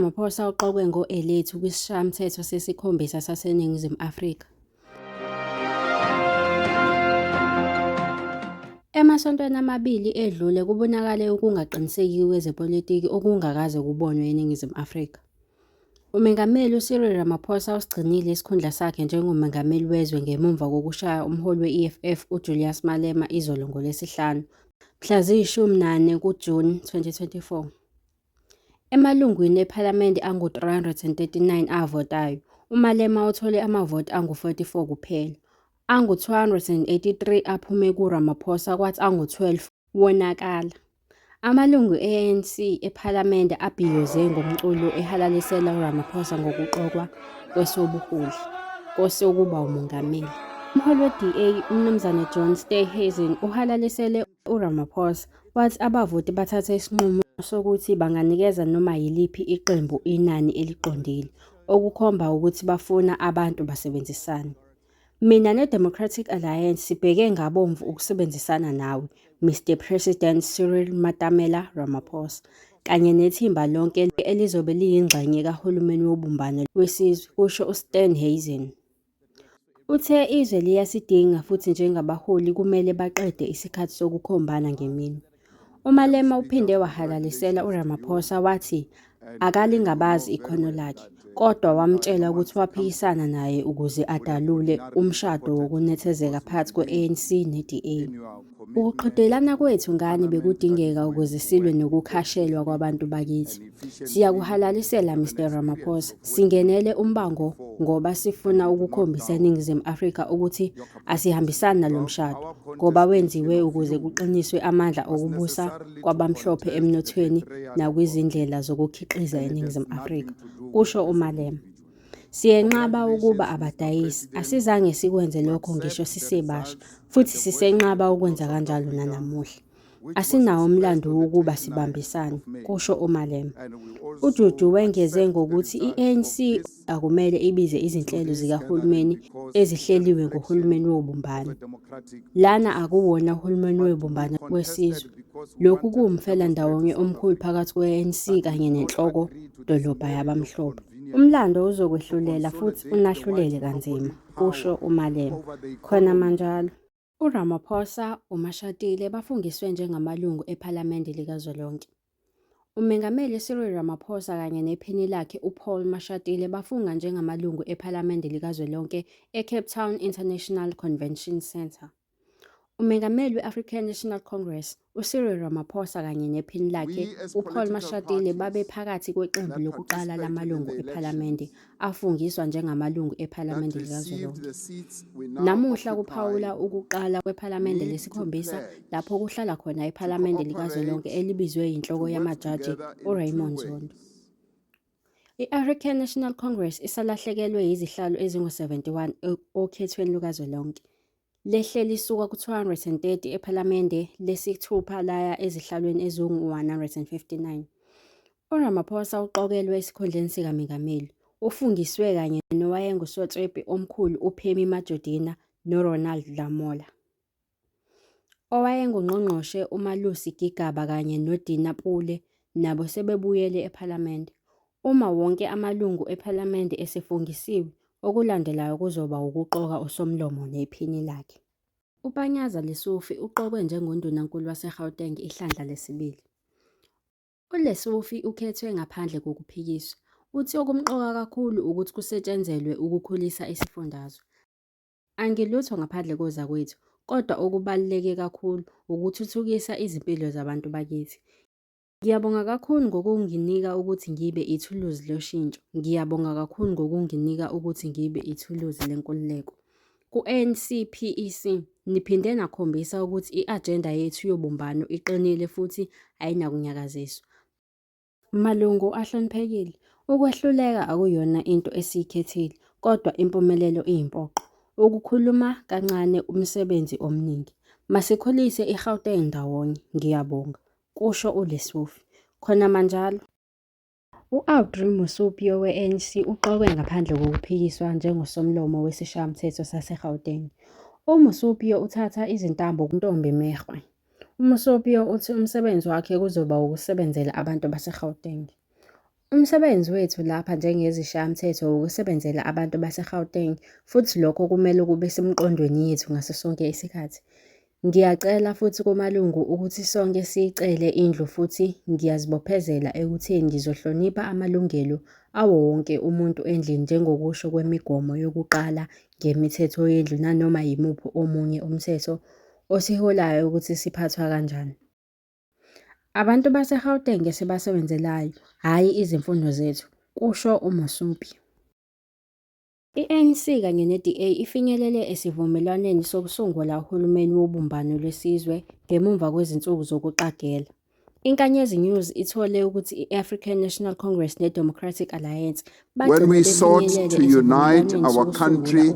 URamaphosa uqokwe ngo-elethu kwiSishayamthetho sesikhombisa saseNingizimu Afrika. Emasontweni amabili edlule kubonakale ukungaqiniseki kwezepolitiki okungakaze kubonwe eNingizimu Afrika. UMengameli uCyril Ramaphosa usigcinile isikhundla sakhe njengoMengameli wezwe ngemuva kokushaya umholi we-EFF uJulius Malema izolo ngoLwesihlanu, mhla ziyi-14 kuJuni 2024. Emalungwini ePhalamende angu-339 avotayo, uMalema uthole amavoti angu-44 kuphela, angu-283 aphume kuRamaphosa kwathi angu-12 wonakala. Amalungu e-ANC ePhalamende abhiyoze ngomculo ehalalisela uRamaphosa ngokuqokwa kwesobuholi kwesokuba umongameli. Umholi we-DA uMnumzane John Steenhuisen uhalalisele uRamaphosa wathi abavoti bathathe isinqumo sokuthi banganikeza noma yiliphi iqembu inani eliqondile, okukhomba ukuthi bafuna abantu basebenzisane. Mina neDemocratic Alliance sibheke ngabomvu ukusebenzisana nawe, Mister President Cyril Matamela Ramaphosa, kanye nethimba lonke elizobe liyingxenye kahulumeni wobumbano lwesizwe, kusho uSteenhuisen. Uthe izwe liyasidinga futhi njengabaholi kumele baqede isikhathi sokukhombana ngeminwe. UMalema uphinde wahalalisela uRamaphosa wathi akalingabazi ikhono lakhe, kodwa wamtshela ukuthi waphikisana naye ukuze adalule umshado wokunethezeka phakathi kwe-ANC ne-DA. Ukuqhudelana kwethu ngani bekudingeka ukuze silwe nokukhashelwa kwabantu bakithi. Siyakuhalalisela Mr Ramaphosa, singenele umbango ngoba sifuna ukukhombisa iNingizimu Afrika ukuthi asihambisani nalo mshado ngoba wenziwe ukuze kuqiniswe amandla okubusa kwabamhlophe emnothweni nakwizindlela zokukhiqiza eNingizimu Afrika, kusho uMalema. Siyenqaba ukuba abadayisi, asizange sikwenze lokho ngisho sisebasha futhi sisenqaba ukwenza kanjalo nanamuhla. Asinawo umlando wokuba sibambisane, kusho uMalema. UJuju wengeze ngokuthi i-ANC akumele ibize izinhlelo zikahulumeni ezihleliwe ngohulumeni wobumbano. Lana akuwona uhulumeni wobumbano wesizwe. Lokhu kuwumfelandawonye omkhulu phakathi kwe-ANC kanye nenhloko dolobha yabamhlophe. Umlando uzokwehlulela futhi unahlulele kanzima, kusho uMalema. Khonamanjalo. URamaphosa, uMashatile bafungiswe njengamalungu ePhalamende likazwelonke. UMengameli Cyril Ramaphosa kanye nephini lakhe uPaul Mashatile bafunga njengamalungu ePhalamende likazwelonke eCape Town International Convention Centre. UMengameli we-African National Congress, uCyril Ramaphosa kanye nephini lakhe uPaul Mashatile babephakathi kweqembu lokuqala lamalungu ePhalamende afungiswa njengamalungu ePhalamende likazwelonke. Namuhla kuphawula ukuqala kwePhalamende lesikhombisa lapho kuhlala khona iPhalamende likazwelonke elibizwe yinhloko yamajaji uRaymond Zondo. I-African National Congress isalahlekelwe yizihlalo ezingu-71 okhethweni lukazwelonke. Lehle lisuka ku-230 ePhalamende lesithupha laya ezihlalweni ezingu-159. URamaphosa uqokelwe esikhundleni sikamengameli. Ufungiswe kanye nowayengusotswebhu omkhulu uPemmy Majodina noRonald Lamola. OwayenguNgqongqoshe uMalusi Gigaba kanye noDina Pule nabo sebebuyele ePhalamende. Uma wonke amalungu ePhalamende esefungisiwe, okulandelayo kuzoba wukuqoka uSomlomo nePhini lakhe. UPanyaza Lesufi uqokwe njengoNdunankulu waseGauteng ihlandla lesibili. ULesufi ukhethwe ngaphandle kokuphikiswa. Uthi okumqoka kakhulu ukuthi kusetshenzelwe ukukhulisa isifundazwe. Angilutho ngaphandle kozakwethu, kodwa okubaluleke kakhulu wukuthuthukisa izimpilo zabantu bakithi. Ngiyabonga kakhulu ngokunginika ukuthi ngibe ithuluzi loshintsho. Ngiyabonga kakhulu ngokunginika ukuthi ngibe ithuluzi lenkululeko. Ku-NCPEC, niphinde nakhombisa ukuthi i-ajenda yethu yobumbano iqinile futhi ayinakunyakaziswa. Malungu ahloniphekile, ukwehluleka akuyona into esiyikhethile, kodwa impumelelo iyimpoqo. Ukukhuluma kancane umsebenzi omningi. Masikhulise iGauteng ndawonye. Ngiyabonga, kusho uLesufi. Khonamanjalo, u-Audrey Mosupyoe we-ANC uqokwe ngaphandle kokuphikiswa njengoSomlomo wesiShayamthetho saseGauteng. UMosupyoe uthatha izintambo kuNtombi Mekgwe. UMosupyoe uthi umsebenzi wakhe kuzoba wukusebenzela abantu baseGauteng. Umsebenzi wethu lapha njengezishayamthetho wukusebenzela abantu baseGauteng futhi lokho kumele kube semiqondweni yethu ngaso sonke isikhathi. Ngiyacela futhi kumalungu ukuthi sonke siyicele iNdlu futhi ngiyazibophezela ekutheni ngizohlonipha amalungelo awowonke umuntu eNdlini njengokusho kwemigomo yokuqala ngemithetho yeNdlu nanoma yimuphi omunye umthetho osiholayo ukuthi siphathwa kanjani. Abantu baseGauteng esibasebenzelayo, hhayi izimfuno zethu, kusho uMosupyoe. I-ANC kanye ne-DA ifinyelele esivumelwaneni sokusungula uhulumeni wobumbano lwesizwe ngemuva kwezinsuku zokuqagela. Inkanyezi News ithole ukuthi i-African National Congress ne-Democratic Alliance When bagcine we sought befinyelele to unite esivumelwaneni our sokusungula country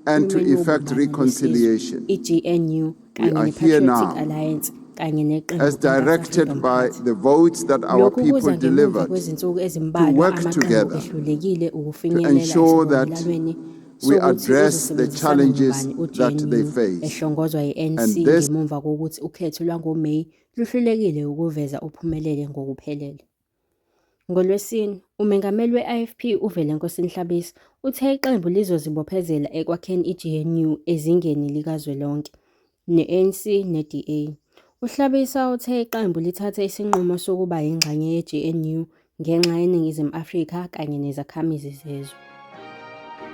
and to uhulumeni effect wobumbano lwesizwe, reconciliation, i-GNU we kanye are here ne-Patriotic now, Alliance kanye neqembu as iNkatha directed Freedom by Party. the votes that our Lokhu kuza people ngemuva delivered, kwezinsuku to ezimbalwa work amaqembu together ehlulekile to ukufinyelela ensure that esivumelwaneni we sokuthi address the uzosebenzisana challenges nobani that they u-GNU face. ehlongozwa yi-ANC And this ngemuva kokuthi ukhetho lwangoMeyi luhlulekile ukuveza ophumelele ngokuphelele. NgoLwesine, uMengameli we-IFP uVelenkosini Hlabisa uthe iqembu lizozibophezela ekwakheni i-GNU ezingeni likazwelonke, ne-ANC ne-DA. UHlabisa uthe iqembu lithathe isinqumo sokuba yingxenye ye-GNU ngenxa yeNingizimu Afrika kanye nezakhamizi zezwe.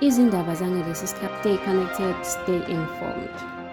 Izindaba zangalesi sikhathi. Stay connected, stay informed.